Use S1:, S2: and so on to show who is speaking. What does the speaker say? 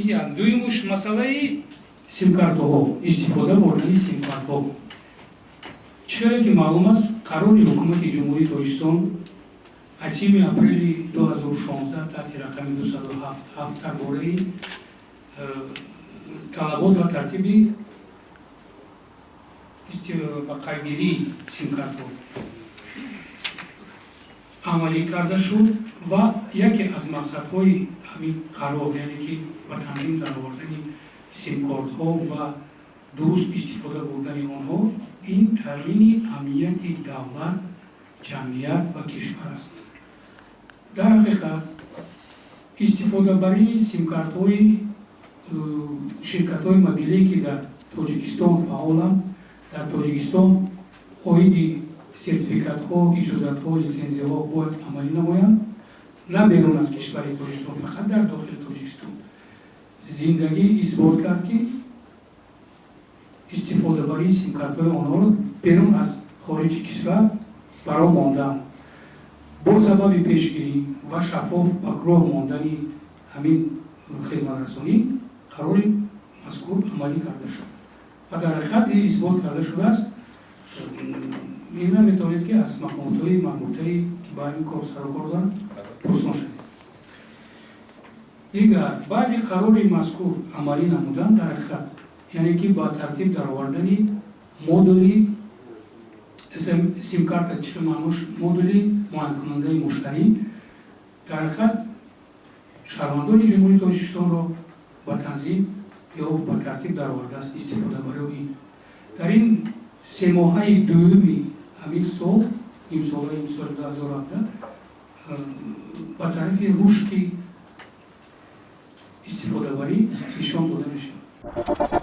S1: Ин як. Дуюмуш, масъалаи симкартҳо, истифода бурдани симкартҳо. Чӣ ки маълум аст, қарори Ҳукумати Ҷумҳурии Тоҷикистон аз 30 апрели 2016 таҳти рақами 277 дар бораи талабот ва тартиби ба қайдгирии симкартҳо амалӣ карда шуд ва яке аз мақсадҳои ҳамин қарор, яъне ки ба танзим даровардани симкортҳо ва дуруст истифода бурдани онҳо, ин таъмини амнияти давлат, ҷамъият ва кишвар аст. Дар ҳақиқат, истифодабарии симкартҳои ширкатҳои мобилие, ки дар Тоҷикистон фаъоланд, дар Тоҷикистон оиди сертификатҳо, иҷозатҳо, литсензияҳо бояд амалӣ намоянд, на берун аз кишвари Тоҷикистон, фақат дар дохили Тоҷикистон. Зиндагӣ исбот кард, ки истифодабарии симкартҳои онҳоро берун аз хориҷи кишвар бароҳ мондаанд. Бо сабаби пешгирӣ ва шаффоф ба роҳ мондани ҳамин хизматрасонӣ қарори мазкур амалӣ карда шуд ва дар ҳақиқат ин исбот карда шудааст. Ина метавонед, ки аз мақомотҳои марбутае, ки ба ин кор сарукор доранд, пурсон шавед. Дигар, баъди қарори мазкур амалӣ намудан, дар ҳақиқат, яъне ки ба тартиб даровардани модули симкарта, чӣ маънош, модули муайянкунандаи муштарӣ, дар ҳақиқат шаҳрвандони Ҷумҳурии Тоҷикистонро ба танзим ё ба тартиб даровардааст. Истифодабарии ин дар ин 3 моҳаи дуюми ҳамин сол, имсолаи соли 2017, ба тарафи рушди истифодабарӣ нишон дода мешавад.